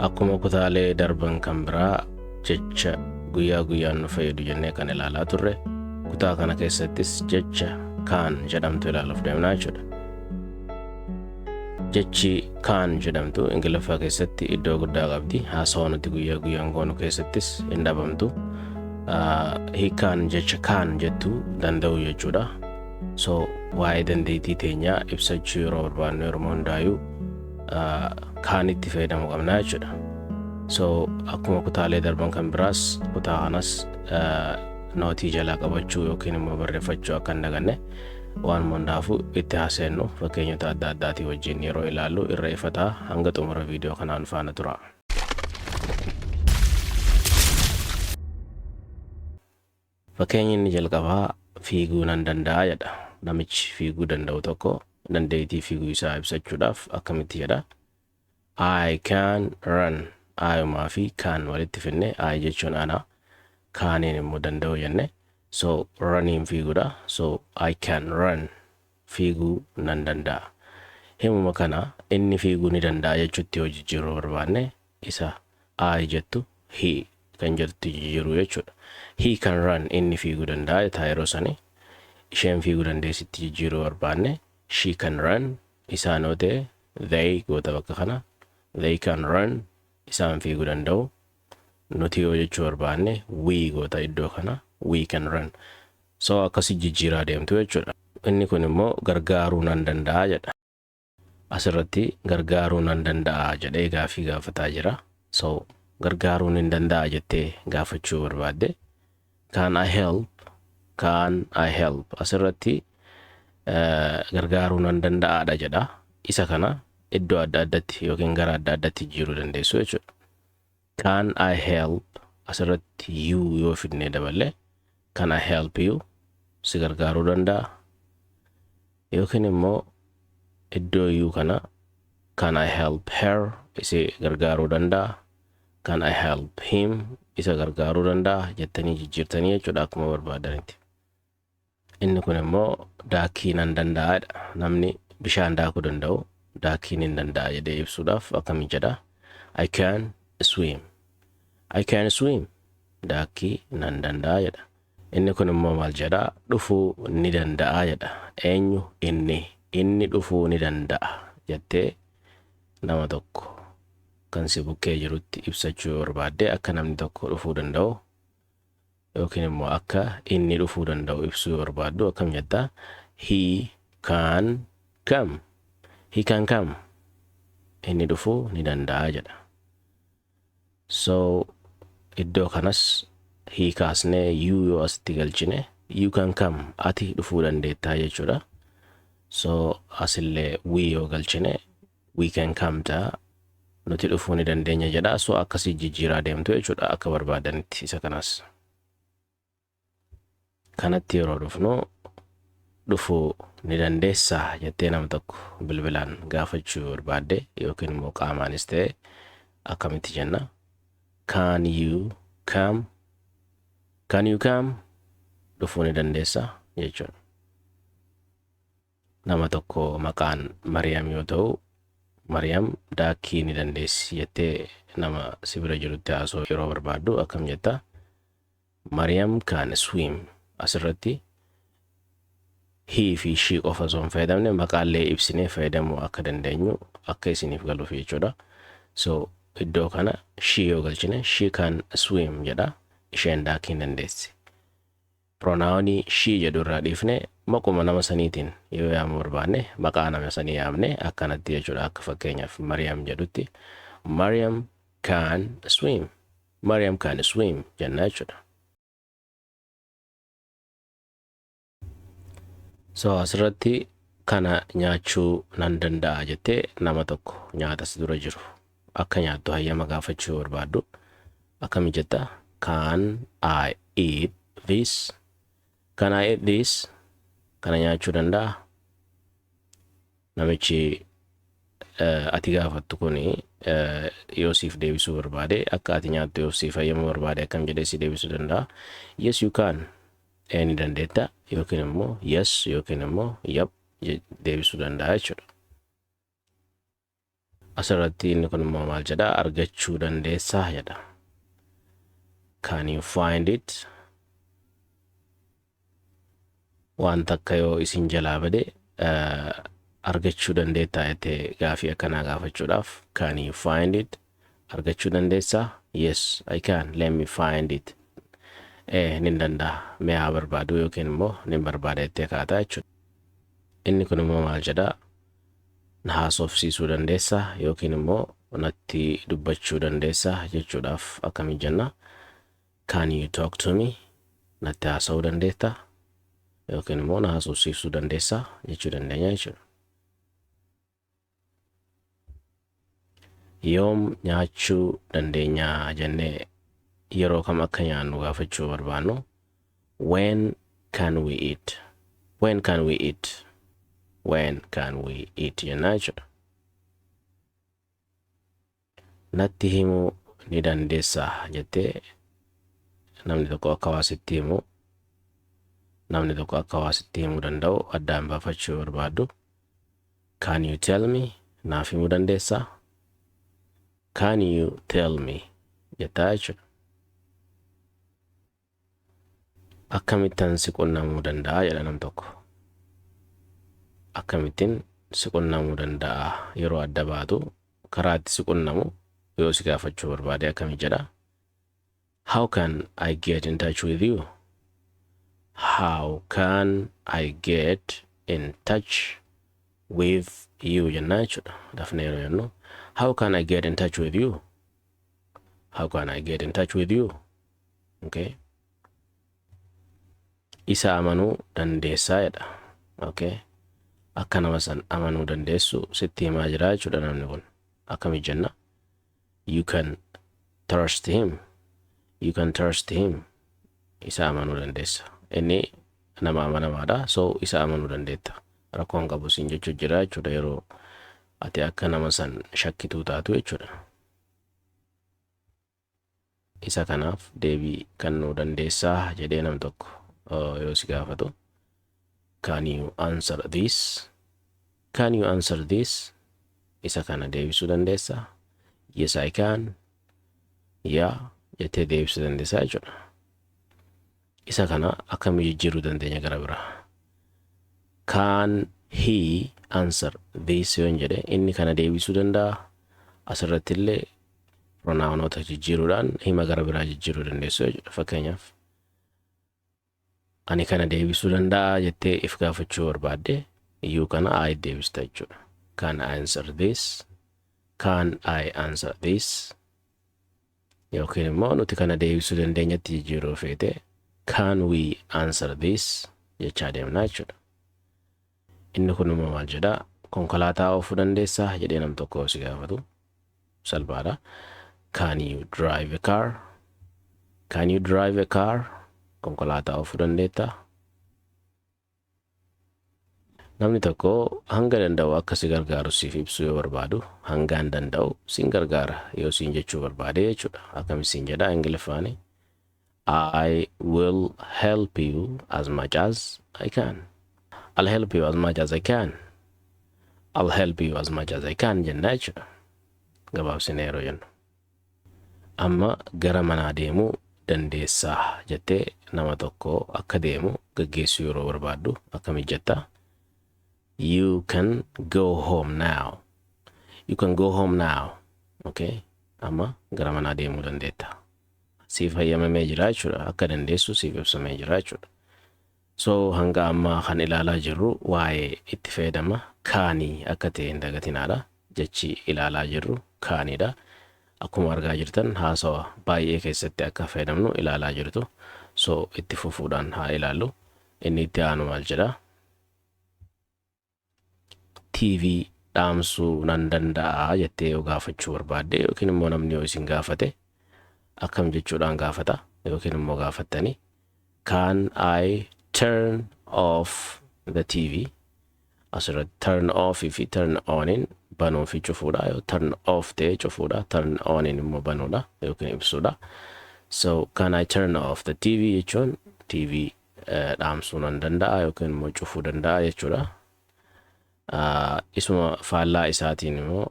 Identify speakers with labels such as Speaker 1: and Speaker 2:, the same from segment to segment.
Speaker 1: Akkuma kutaalee darban kan biraa jecha guyyaa guyyaan nu fayyadu jennee kan ilaalaa turre, kutaa kana keessattis jecha can jedhamtu ilaaluuf deemnaa jechuudha. Jechi can jedhamtu Ingiliffaa keessatti iddoo guddaa qabdi. Haasawaa nuti guyyaa guyyaan goonu keessattis hin dhabamtu. Hiikkaan jecha can jettu danda'u jechuudha. So waa'ee dandeettii teenyaa ibsachuu yeroo barbaannu yeroo hundaayyuu canitti fayyadamuu qabna jechuudha. So akkuma kutaalee darban kan biraas kutaa kanas nootii jalaa qabachuu yookiin immoo barreeffachuu akka hin daganne. Waan hundaafuu itti haaseennu, fakkeenyota adda addaatii wajjin yeroo ilaallu irra ifataa. Hanga xumura viidiyoo kanaan faana tura. Fakkeenyi inni jalqabaa fiiguu nan danda'a jedha. Namichi fiiguu danda'u tokko dandeettii fiiguu isaa ibsachuudhaaf akkamitti jedha? I can run. I'umaa fi can walitti finne. I jechuun ana, caniin immoo danda'u jenne. So runiin fiiguudha. So I can run, fiiguu nan danda'a. Himuma kana inni fiiguu ni danda'a jechuutti yoo jijjiiruu barbaanne, isa I jettu he kan jettutti jijjiiruu jechuudha. He can run, inni fiiguu danda'a ta'a yeroo sani. Isheen fiiguu dandeessitti jijjiiruu barbaanne, she can run. Isaan yoo ta'e they goota bakka kana. They can run, isaan fiiguu danda'u. Nuti yoo jechuu barbaanne we goota iddoo kana. We can run. So akkasi jijjiiraa deemtu jechuudha. Inni kun immoo gargaaruu nan danda'a jedha. Asirratti gargaaruu nan danda'a jedhee gaafii gaafataa jira. So gargaaruun hin danda'a jettee gaafachuu barbaadde, can I help? Can I help? Asirratti gargaaruu nan danda'aadha jedha. Isa kana iddoo adda addatti yookiin gara adda addatti jijjiiruu dandeessu jechuudha. Can I help, asirratti you yoo fidnee daballe, can I help you, si gargaaruu danda'a, yookiin immoo iddoo you kana can I help her, isi gargaaruu danda'a, can I help him, isa gargaaruu danda'a jettanii jijjiirtanii jechuudha akkuma barbaadanitti. Inni kun immoo daakii nan danda'aadha. Namni bishaan daakuu danda'u daakii hin danda'a jedhee ibsuudhaaf akkamii jedha? I can swim. I can swim. Daakii nan danda'a jedha. Inni kun immoo maal jedha? Dhufuu ni danda'a jedha. Eenyu? Inni. Inni dhufuu ni danda'a jettee nama tokko kan si bukkee jirutti ibsachuu yoo barbaadde, akka namni tokko dhufuu danda'u yookiin immoo akka inni dhufuu danda'u ibsuu yoo barbaaddu akkam jettaa? He can come. He can come. Inni dhufuu ni danda'a jedha. So iddoo kanas he kaasnee you yoo asitti galchine, you can come, ati dhufuu dandeettaa jechuudha. So asillee we yoo galchine, we can come ta'a. Nuti dhufuu ni dandeenya jedha. So akkasii jijjiiraa deemtu jechuudha akka barbaadanitti isa kanas. Kanatti yeroo dhufnu, dhufuu ni dandeessaa jettee nama tokko bilbilaan gaafachuu barbaadde yookiin immoo qaamaanis ta'e akkamitti jenna? Can you come? Can you come? Dhufuu ni dandeessaa jechuudha. Nama tokko maqaan Mariyaam yoo ta'u, Mariyaam daakii ni dandeessi jettee nama si bira jirutti haasoo yeroo barbaaddu akkam jetta? Mariyaam can swim. Asirratti he fi she qofa osoo hin fayyadamne maqaallee ibsinee fayyadamuu akka dandeenyu akka isiniif galuuf jechuudha. So iddoo kana she yoo galchine, she can swim jedha. Isheen daakii ni dandeessi. Pronounii she jedhu irraa dhiifne maquma nama saniitiin yoo yaamuu barbaanne, maqaa nama sanii yaamne akkanatti jechuudha. Akka fakkeenyaaf Mariyaam jedhutti, Mariam can swim. Mariam can swim jenna jechuudha. So asirratti kana nyaachuu nan danda'a jettee nama tokko nyaata si dura jiru akka nyaattu hayyama gaafachuu barbaaddu akkami jetta? Can I eat this? Can I eat this? Kana nyaachuu danda'a? Namichi ati gaafattu kuni yoo siif deebisuu barbaade, akka ati nyaattu yoo siif hayyamuu barbaade, akkam jedhee si deebisuu danda'a? Yes, you can. Ee, ni dandeetta, yookiin immoo yes yookiin immoo yep deebisuu danda'a jechuudha. Asirratti inni kun immoo maal jedha? Argachuu dandeessaa jedha. Can you find it? Waan takka yoo isin jalaa bade argachuu dandeettaa jettee gaafii akkanaa gaafachuudhaaf, can you find it? Argachuu dandeessaa? Yes, I can. Let me find it. Ee, nin danda'a. Mee haa barbaadu yookiin immoo nin barbaada jettee kaataa jechuudha. Inni kun immoo maal jedhaa? Na haasofsiisuu dandeessaa yookiin immoo natti dubbachuu dandeessaa jechuudhaaf akkamii jenna? Can you talk to me? Natti haasa'uu dandeettaa yookiin immoo na haasofsiisuu dandeessaa jechuu dandeenya jechuudha. Yoom nyaachuu dandeenyaa jennee yeroo kam akka nyaannu gaafachuu barbaannu, when can we eat? When can we eat? When can we eat jennaa jechuudha. Natti himuu ni dandeessaa jettee namni tokko akka waa sitti himu, namni tokko akka waa sitti himuu danda'u addaan baafachuu barbaaddu, can you tell me? Naaf himuu dandeessaa? Can you tell me jettaa jechuudha. Akkamittan si qunnamuu danda'a jedha nam tokko. Akkamittiin si qunnamuu danda'a? Yeroo adda baatu karaa itti si qunnamu yoo si gaafachuu barbaade akkami jedha? How can I get in touch with you? How can I get in touch with you jennaa jechuudha. Dafnee yeroo jennu, how can I get in touch with you? How can I get in touch with you? Okay. Isa amanuu dandeessaa jedha. Okay. Akka nama san amanuu dandeessu sitti himaa jira jechuudha namni kun. Akkami jenna? You can trust him. You can trust him. Isa amanuu dandeessa. Inni nama amanamaadha. So isa amanuu dandeetta. Rakkoon qabu siin jechuu jira jechuudha yeroo ati akka nama san shakkituu taatu jechuudha. Isa kanaaf deebii kennuu dandeessaa jedhee nam tokko yoo si gaafatu, can you answer this? Can you answer this? Isa kana deebisuu dandeessaa? Yes, I can. Yeah jettee deebisuu dandeessaa jechuudha. Isa kana akkamii jijjiiruu dandeenya gara biraa? Can he answer this yoon jedhe, inni kana deebisuu danda'a? Asirratti illee pronounoota jijjiiruudhaan hima gara biraa jijjiiruu dandeessu jechuudha. Fakkeenyaaf, ani kana deebisuu danda'a jettee if gaafachuu barbaadde, you kana I deebista jechuudha. Can I answer this? Can I answer this? Yookiin immoo nuti kana deebisuu dandeenyatti jijjiiruu feete, can we answer this jechaa deemnaa jechuudha. Inni kun immoo maal jedhaa? Konkolaataa oofuu dandeessaa jedhee nam tokko si gaafatu, salphaadha. Can you drive a car? Can you drive a car? Konkolaataa oofuu dandeettaa? Namni tokko hanga danda'u akka si gargaaru siif ibsuu yoo barbaadu, hangaan danda'u siin gargaara yoo siin jechuu barbaade jechuudha. Akkami siin jedha Ingiliffaani? I will help you as much as I can. I'll help you as much as I can. I'll help you as much as I can jenna jechuudha. Gabaabsinee yeroo jennu. Amma gara manaa deemuu dandeessaa jettee nama tokko akka deemu gaggeessuu yeroo barbaaddu akkami jettaa? You can go home now. You can go home now. Okay? Amma gara manaa deemuu dandeetta. Siif hayyamamee jira jechuudha. Akka dandeessu siif ibsamee jira jechuudha. So hanga ammaa kan ilaalaa jirru waa'ee itti fayyadama canii akka ta'e hin dagatinaadha. Jechi ilaalaa jirru caniidha. Akkuma argaa jirtan haasawa baay'ee keessatti akka fayyadamnu ilaalaa jirtu. So itti fufuudhaan haa ilaallu. Inni itti aanu maal jedha? TV dhaamsuu nan danda'a jettee yoo gaafachuu barbaadde yookiin immoo namni yoo isin gaafate akkam jechuudhaan gaafata yookiin immoo gaafattanii? Can I turn off the TV? Asirratti turn off fi turn onin banuu fi cufuudha. Yoo turn off ta'e cufuudha, turn onin immoo banuudha yookiin ibsuudha. So can I turn off the TV jechuun TV dhaamsuu nan danda'a yookiin immoo cufuu danda'a jechuudha. Isuma faallaa isaatiin immoo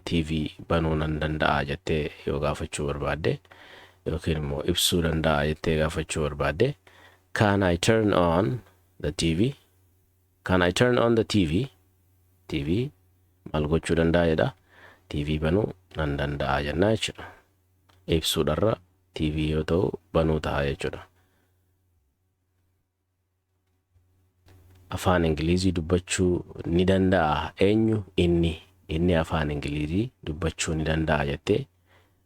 Speaker 1: TV banuu nan danda'a jettee yoo gaafachuu barbaadde yookiin immoo ibsuu danda'a jettee gaafachuu barbaadde, "Can I turn on the TV? Can I turn on the TV?" TV maal gochuu danda'a jedha? TV banuu nan danda'a jennaa jechuudha. Ibsuudharra TV yoo ta'u banuu ta'a jechuudha. Afaan Ingilizii dubbachuu ni danda'a eenyu? Inni. Inni afaan Ingilizii dubbachuu ni danda'a jettee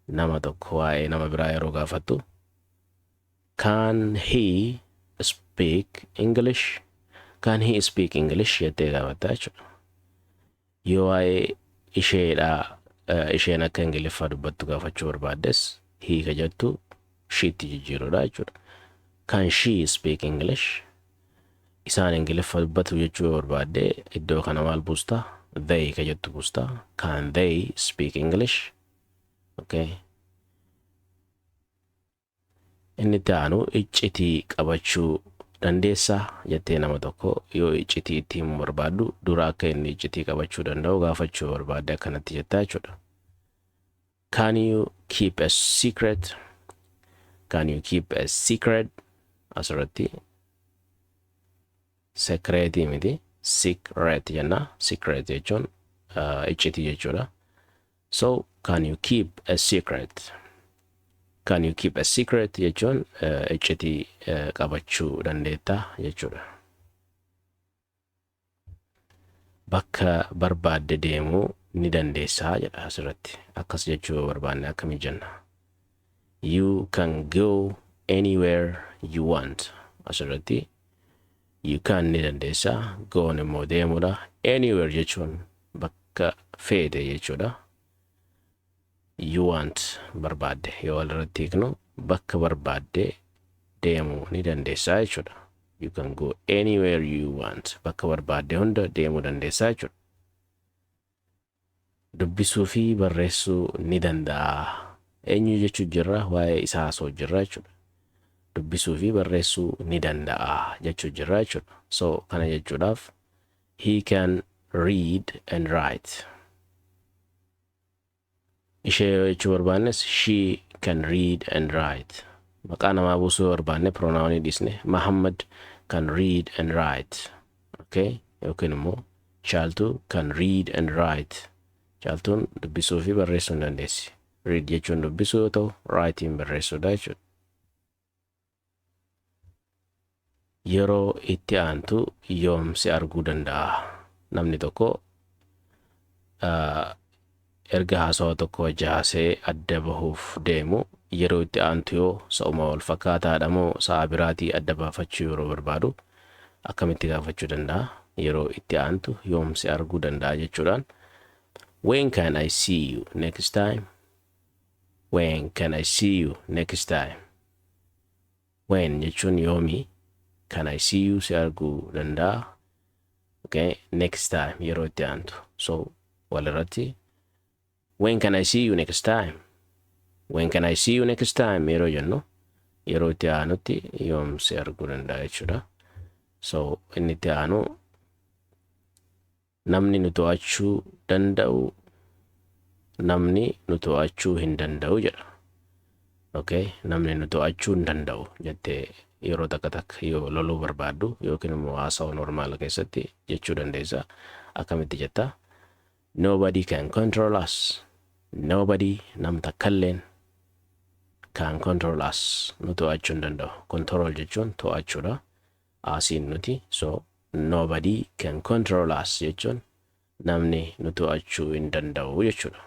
Speaker 1: nama tokko waa'ee nama biraa yeroo gaafattu, "Can he speak English? Can he speak English?" jettee gaafatta jechuudha. Yoo waa'ee isheedhaa, isheen akka Ingiliffaa dubbattu gaafachuu barbaaddes, he ka jettu she tti jijjiiruudha jechuudha. "Can she speak English?" Isaan Ingiliffa dubbatu jechuu yoo barbaadde, iddoo kana maal buusta? They ka jettu buusta. "Can they speak English?" Okay. Inni itti aanu, iccitii qabachuu dandeessaa jettee nama tokko yoo iccitii itti himuu barbaaddu, dura akka inni iccitii qabachuu danda'u gaafachuu yoo barbaadde, akkanatti jettaa jechuudha. Can you keep a secret? Can you keep a secret? Asirratti secret miti, secret jenna. Secret jechuun iccitii jechuudha. So "Can you keep a secret? Can you keep a secret?" jechuun iccitii qabachuu dandeettaa jechuudha. Bakka barbaadde deemuu ni dandeessaa jedha asirratti. Akkas jechuu yoo barbaanne akkamii jenna? You can go anywhere you want. Asirratti you can ni dandeessaa, go immoo deemuudha, anywhere jechuun bakka feete jechuudha. You want barbaadde yoo walirratti hiiknu, bakka barbaadde deemuu ni dandeessaa jechuudha. You can go anywhere you want. Bakka barbaadde hunda deemuu dandeessaa jechuudha. Dubbisuu fi barreessuu ni danda'a. Eenyu jechuu jirra? Waa'ee isaa haasa'u jirra jechuudha. Dubbisuu fi barreessuu ni danda'a jechuu jirra jechuudha. So kana jechuudhaaf "He can read and write." Ishee yoo jechuu barbaannes, "She can read and write." Maqaa namaa buusuu yoo barbaanne, pronoun dhiisne, "Muhammad can read and write." Okay? Yookiin immoo "Caaltuu can read and write." Caaltuun dubbisuu fi barreessuu ni dandeessi. Read jechuun dubbisuu yoo ta'u, writing barreessuudha jechuudha. Yeroo itti aantu yoom si arguu danda'a? Namni tokko erga haasawa tokko wajji haasa'ee adda bahuuf deemu, yeroo itti aantu yoo sa'uma wal fakkaataadha moo sa'a biraatii adda baafachuu yeroo barbaadu akkamitti gaafachuu danda'a? Yeroo itti aantu yoom si arguu danda'a jechuudhaan, "When can I see you next time? When can I see you next time?" When jechuun yoomi, can I see you si arguu danda'a, okay, next time yeroo itti aantu. So walirratti "When can I see you next time? When can I see you next time?" yeroo jennu, yeroo itti aanutti yoom si arguu danda'a jechuudha. So inni itti aanu, namni nu to'achuu danda'u, namni nu to'achuu hin danda'u jedha. Okay, namni nu to'achuu hin danda'u jettee yeroo takka takka yoo loluu barbaaddu yookiin immoo haasawa normaala keessatti jechuu dandeessa. Akkamitti jetta? Nobody can control us. Nobody nam takkalleen, can control us nu to'achuu hin danda'u. Control jechuun to'achuudha. Asiin nuti. So "Nobody can control us" jechuun namni nu to'achuu hin danda'u jechuudha.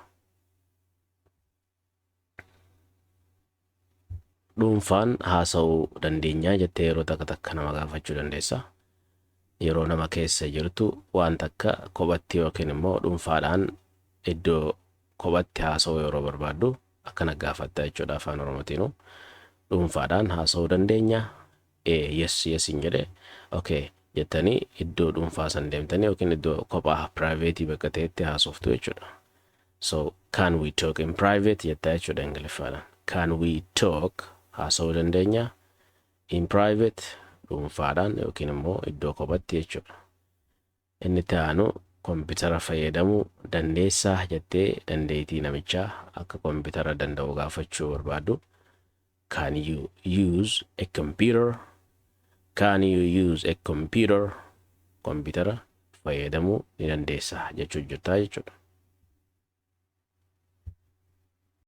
Speaker 1: Dhuunfaan haasa'uu dandeenyaa jettee yeroo takka takka nama gaafachuu dandeessa. Yeroo nama keessa jirtu waan takka kophatti yookiin immoo dhuunfaadhaan iddoo kophatti haasa'uu yeroo barbaaddu akkana gaafatta jechuudha afaan Oromootiinuu. Dhuunfaadhaan haasa'uu dandeenya. Ee, yes hin jedhe, okay jettanii iddoo dhuunfaa san deemtanii yookiin iddoo kophaa private bakka ta'etti haasoftu jechuudha. So "Can we talk in private?" jettaa jechuudha Ingiliffaadhaan. Can we talk haasa'uu dandeenya, in private dhuunfaadhaan yookiin immoo iddoo kophatti jechuudha. Inni itti aanu Kompiitara fayyadamuu dandeessaa jettee dandeettii namichaa akka kompiitara danda'u gaafachuu barbaaddu. Can you use a computer? Can you use a computer? Kompiitara fayyadamuu ni dandeessaa jechuu jirtaa jechuudha.